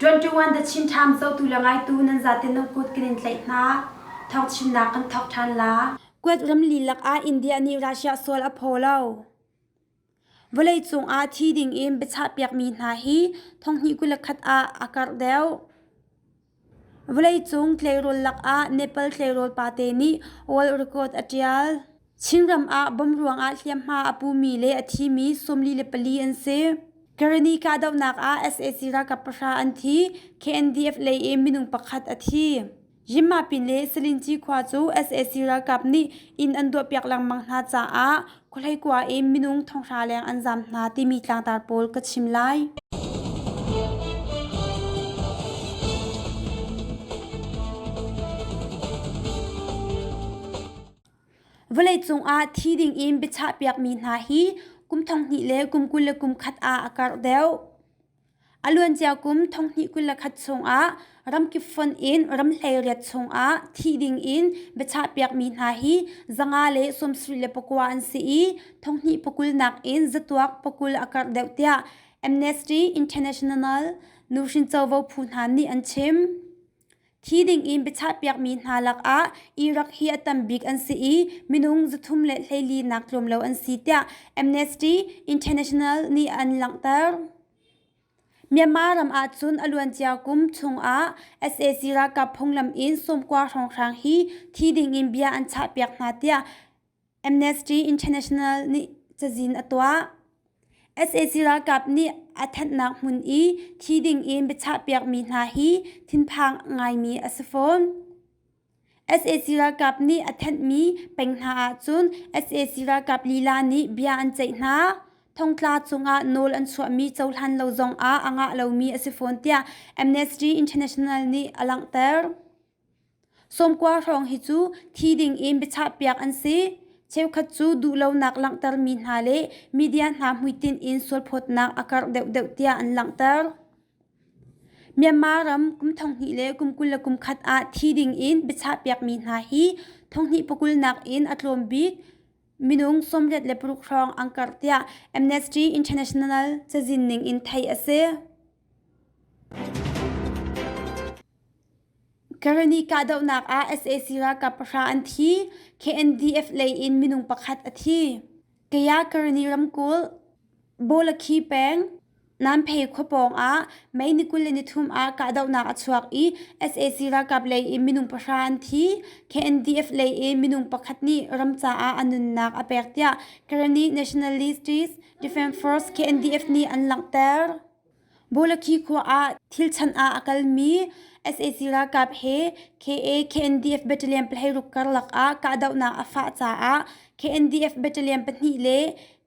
21 The Chin Times zohtu le ngaitu nan zaten nan kut kan in tlaih hna. Thawngchimnak kan thawk ṭhan la. Kuat ramli lakah India nih Russia sual a phaw lo. Vawleicung ah thi ding in biachahpiakmi hna hi thonghnih 21 ah a karh deuh. Vawleicung tleirawl lakah Nepal tleirawl pate nih world record a ṭial. Chinram ah bomb ruangah hliamhma a pumi le a thimi 44 an si. Kareni kahdohnak ah sac ralkap pahra an thi, KNDF lei in minung pakhat a thi. Yinmapin le Salinci khua cu sac ralkap nih inn an duahpiak lengmang hna caah khuahleikua in minung thonghra leng an zaam hna timi tlangtar pawl ka chim lai. Vawleicung ah thi ding in biachahpiakmi hna hi kum thonghnih le kum 21 ah a karh deuh. A luancia kum thonghnih 21 chungah ramkip fonh in ram hleiriat chungah thih dingin biachahpiakmi hna hi 179 an si i thonghnih pakul nakin zatuak pakul a karh deuh tiah Amnesty International nuhrin covo phu hna nih an chim. Thi dingin biachahpiakmi hna lakah Iraq hi a tam bik an si i minung 314 nak tlawm lo an si tiah Amnesty International nih an langhter. Myanmar ram ahcun a luancia kum chungah sac ralkap phunglam in sawmkua hrawnghrang hi thi dingin bia an chahpiak hna tiah Amnesty International nih cazin a tuah. Sac ralkap nih a thanhnak hmun i thi dingin biachahpiakmi hna hi thinphang ngaimi a si fawn. Sac ralkap nih a thenhmi peng hna ahcun sac ralkap lila nih bia an ceih hna. Thongtla cungah nawl an chuahmi cohlan lo zongah a ngah lomi a si fawn tiah Amnesty International nih a langhter. Sawmkua hrawng hi cu thi ding in biachahpiak an si. Cheukhat cu duhlonak langhtermi hna le media hna hmuitinh in sualphawtnak a karh deuhdeuh tiah an langhter. Myanmar ram kum thonghnih le kum 21 ah thi ding in biachahpiakmi hna hi thonghnih pakul nakin a tlawm bik minung 86 hrawng an karh tiah Amnesty International cazin ning in theih a si. Karani kahdohnak ah sac ralkap pahra an thi, KNDF lei in minung pakhat a thi. Kaya Karani ramkulh Bawlakhi peng Nanphe khua pawng ah May ni 23 ah kahdohnak a chuak i sac ralkap lei in minung pahra an thi. KNDF lei in minung pakhat nih ram caah a nunnak a pek tiah Karenni Nationalist Defense Force KNDF nih an langhter. Bawlakhi khua ah thilchanh ah a kalmi sac ralkap he KA KNDF battalion pahleiruk karlak ah kahdohnak a fah caah KNDF battalion pahnih le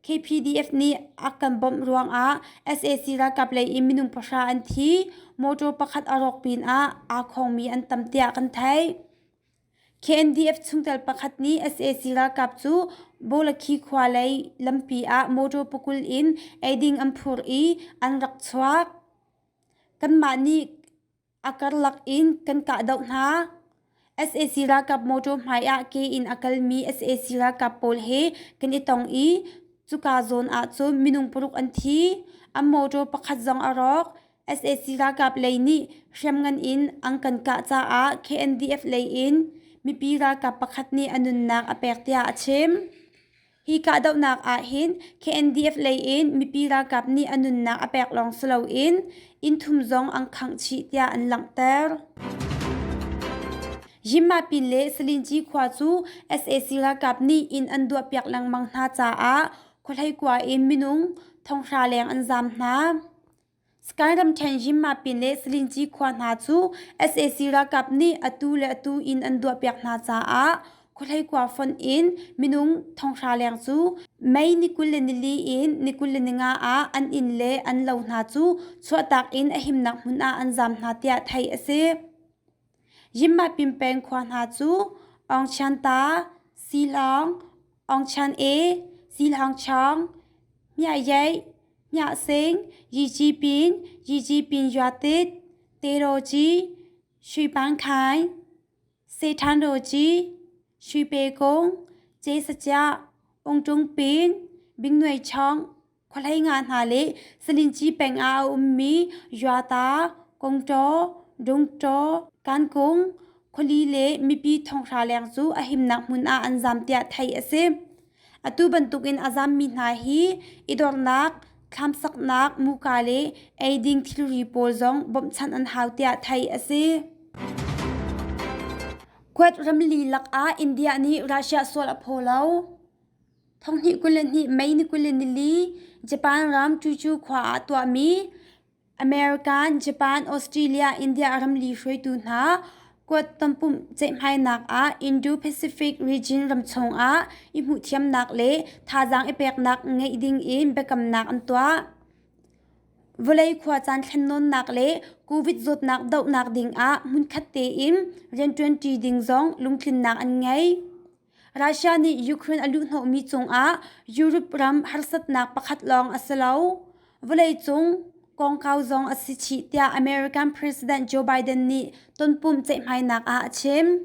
KPDF nih a kan bawmh ruangah sac ralkap lei in minung pahra an thi. Motor pakhat a rawk pinah aa khawngmi an tam tiah kan theih. KNDF chungtel pakhat nih sac ralkap cu Bawlakhi khua lei lampi ah motor pakul in eiding an phur i an rak chuak. Kanmah nih a karlak in kan kahdoh hna. Sac ralkap motor hmai ah ke in a kalmi sac ralkap pawl he kan i tong i cuka zawn ah cun minung paruk an thi. An motor pakhat zong a rawk. Sac ralkap lei nih hriamngan in an kan kah caah KNDF lei in mipi ralkap pakhat nih a nunnak a pek tiah a chim. Hi kahdohnak ahhin KNDF lei in mipi ralkap nih a nunnak a pek lawng si loin inn thum zong an khangh chih tiah an langhter. Yinmapin le Salinci khua cu sac ralkap nih inn an duahpiak lengmang hna caah khuahleikua in minung thonghra leng an zaam hna. Sky ramṭhen Yinmapin le Salinci khua hna cu sac ralkap nih atu le atu inn an duahpiak hna caah khuahleikua fonh in minung thonghra leng cu May ni 24 in ni 25 ah an inn le an lo hna cu chuahtak in a himnak hmun ah an zaam hna tiah theih a si. Yinmapin peng khua hna cu Aungchianta, Sihlawng, Aungchan E, Sihlawngchawng, Myayeih, Hniahsing, Yijipin, Yijipin Yuatit, Teroci, Shuipangkhai, Sethanroci, Shuipekung, Cesaciah, Ungṭungpin, Bingnuaichawng, Khuahlei nga hna le Salinci peng ah a ummi Yuata, Kongtaw, Dungtaw, Kankung, khuali le mipi thonghra leng cu a himnak hmun ah an zam tiah theih a si. Atu bantukin a zammi hna hi i dornak, thlamsaknak, muka le eiding thilri pawl zong bawmhchanh an hau tiah theih a si. Kuat ramli lakah India nih Russia sual a phaw lo. Thonghnih 22 May ni 24 Japan ram Chuchu khua ah tuahmi American, Japan, Australia, India ramli hruaitu hna kuat tonpumh ceihmainak ah Indo-Pacific region ramchung ah i hmuhthiamnak le thazaang i peknak ngeih ding in biakamnak an tuah. Vawlei khuacaan thlennawnnak le COVID zawtnak dohnak ding ah hmunkhat tein rianṭuanṭi ding zong lungtlinnak an ngei. Russia nih Ukraine a luhhnawhmi cungah Europe ram harsatnak pakhat lawng a si lo. Vawleicung kongkau zong a si chih tiah American President Joe Biden nih tonpumh ceihmainak ah a chim.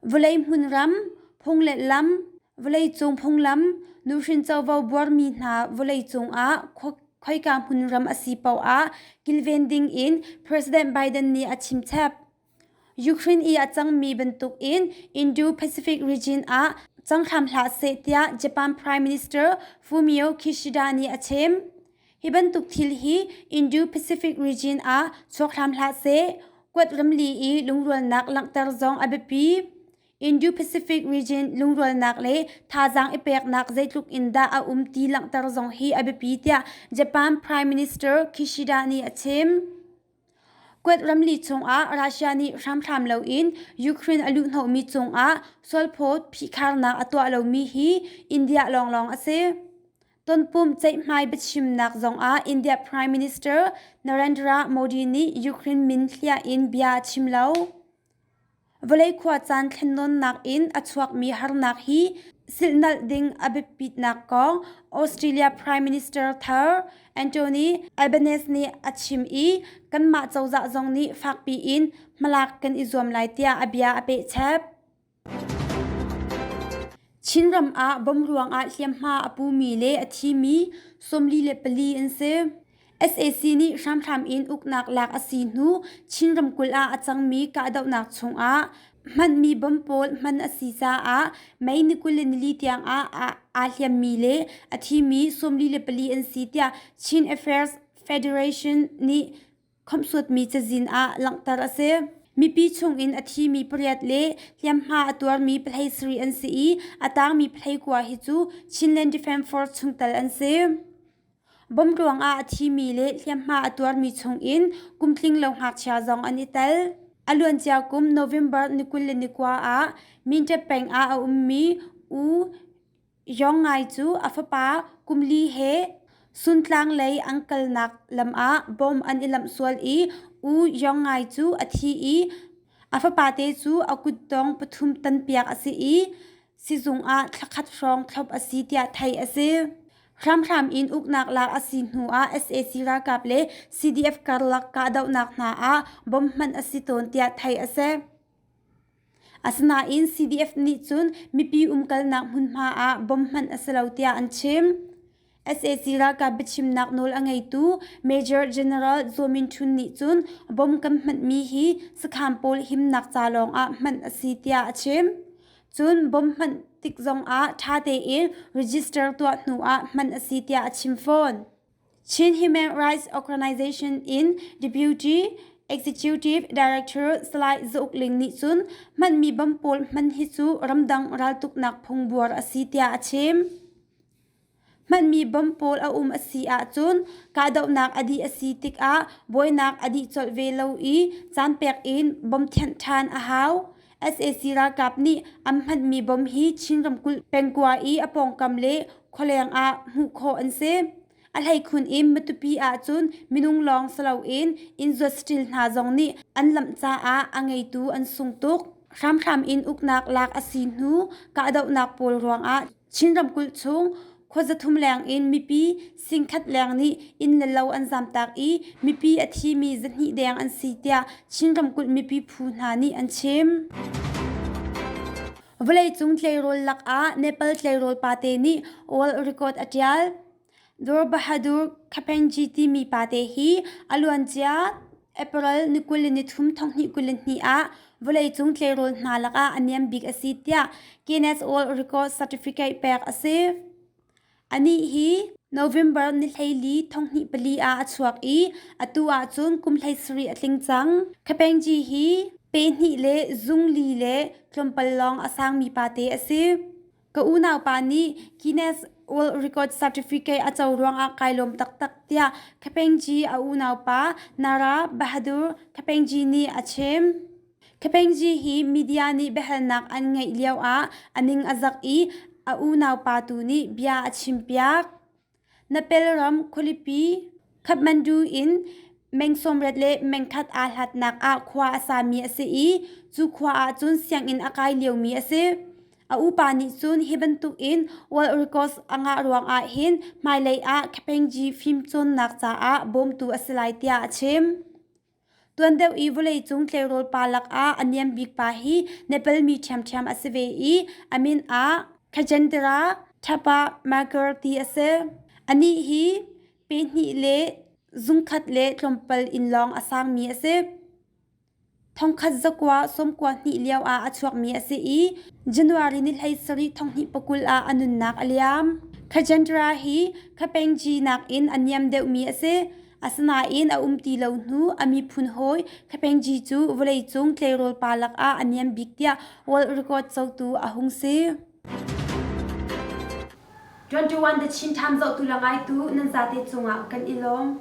Vawlei hmunram, phung le lam, vawleicung phunglam, nuhrin covo buarmi hna vawleicung ah khoika hmunram a si paoh ah kilven ding in President Biden nih a chimchap. Ukraine i a cangmi bantukin Indo-Pacific region ah cang hram hlah seh tiah Japan Prime Minister Fumio Kishida nih a chim. Hi bantuk thil hi Indo-Pacific region ah chuak hram hlah seh, kuat ramli i lungrualnak langhter zong a biapi. Indo-Pacific region lungrualnak le thazaang i peknak zeitluk in dah a um ti langhter zong hi a biapi tiah Japan Prime Minister Kishida nih a chim. Kuat ramli chungah Russia nih hramhram loin Ukraine a luhhnawhmi cungah sualphawt phihkharnak a tuah lomi hi India lawnglawng a si. Tonpumh ceihmai biachimnak zongah India Prime Minister Narendra Modi nih Ukraine min hliah in bia a chim lo. Vawlei khuacaan thlennawnnak in a chuakmi harnak hi silhnalh ding a biapitnak kong Australia Prime Minister thar Anthony Albanese nih a chim i kanmah cozah zong nih fakpi in hmalak kan i zuam lai tiah a bia a pehchap. Chinram ah bom ruangah hliamhma a pumi le a thimi 44 an si. Sac nih hramhram in uknak lak a si hnu Chin ramkulh ah a cangmi kahdohnak chungah hmanmi bom pawl hman a si caah May ni 24 tiang ah aa hliammi le a thimi 44 an si tiah Chin Affairs Federation nih khawmhsuatmi cazin ah langhter a si. Mipi chungin a thimi pariat le hliamhma a tuarmi pahlei sarih an si i a tangmi pahlei kua hi cu Chinland Defence Force chungtel an si. Bom ruangah a thimi le hliamhma a tuarmi chungin kumtling lo ngakchia zong an i tel. A luancia kum November ni 29 ah Mindat peng ah a ummi U Yong Ngai cu a fapa kumli he Suntlang lei an kalnak lam ah bom an i lamh sual i U Yong Ngai cu a thi i a fapate cu a kutdong pathum tanpiak a si i sizung ah thlakhat hrawng thlop a si tiah theih a si. Hramhram in uknak lak a si hnu ah sac ralkap le CDF karlak kahdohnak hna ah bom hman a si tawn tiah theih a si. Asinain CDF nih cun mipi umkalnak hmunhma ah bom hman a si lo tiah an chim. Sac ralkap biachimnak nawl a ngeitu Major General Zaw Min Htun nih cun bom kan hmanmi hi sakhan pawl himnak ca lawng ah hman a si tiah a chim. Cun bom hman tik zong ah ṭha tein register tuah hnu ah hman a si tiah a chim fawn. Chin Human Rights Organization in Deputy Executive Director Salai Za Uk Ling nih cun hmanmi bom pawl hman hi cu ramdang raltuknak phung buar a si tiah a chim. Hmanmi bom pawl a um a si ahcun kahdohnak a dih a si tikah buainak a dih colh ve lo i caan pek in bom thianh ṭhan a hau. Sac ralkap nih an hmanmi bom hi Chin ramkulh pengkua i a pawngkam le khualeng ah hmuh khawh an si. A hleikhun in Matupi ahcun minung lawng si loin inn zuat saṭil hna zong nih an lamh caah a ngeitu an sung tuk. Hramhram in uknak lak a si hnu kahdohnak pawl ruangah Chin ramkulh chung khua zathum leng in mipi singkhat leng nih inn le lo an zamtak i mipi a thimi zahnih deng an si tiah Chin ramkulh mipi phu hna nih an chim. Vawleicung tleirawl lakah Nepal tleirawl pate nih world record a ṭial. Dor Bahadur Khapenji timi pate hi a luancia April ni 23 2022 ah vawleicung tleirawl hna lakah a niam bik a si tiah Guinness World Record Certificate pek a si. Anih hi November ni 14 2004 ah a chuak i atu ahcun kum 17 a tling cang. Khapenji hi pe hnih le zung li le tlawmpal lawng a sangmi pate a si. Ka unaupa nih Guinness World Record Certificate a co ruangah kai lawm taktak tiah Khapengji a unaupa Nara Bahadur Khapengji nih a chim. Khapengji hi media nih biahalnak an ngeih lioah a ning a zak i a unaupa tu nih bia a chimpiak. Nepal ram khualipi Kathmandu in meng 80 le meng khat aa hlatnak ah khua a sami a si i cu khua ah cun sianginn a kai liomi a si. A upa nih cun hi bantukin World Records a ngah ruangah hin hmailei ah Khapengji fimcawnnak caah bawmtu a si lai tiah a chim. Tuan deuh i vawleicung tleirawl pa lakah a niam bik pa hi Nepal mi ṭhiamṭhiam a si ve i a min ah Kajendra Thapa Magar ti a si. Anih hi pe hnih le zungkhat le tlawmpal in lawng a sangmi a si. Thongkhat zakua sawmkua hnih lio ah a chuakmi a si i January ni 17 2020 ah a nunnak a liam. Kajendra hi Khapengji nakin a niam deuhmi a si. Asinain a um ti lo hnu a miphun hawi Khapengji cu vawleicung tleirawl pa lakah a niam bik tiah world record cotu a hung si. 21 The Chin Times zohtu le ngaitu nan zate cungah kan i lawm.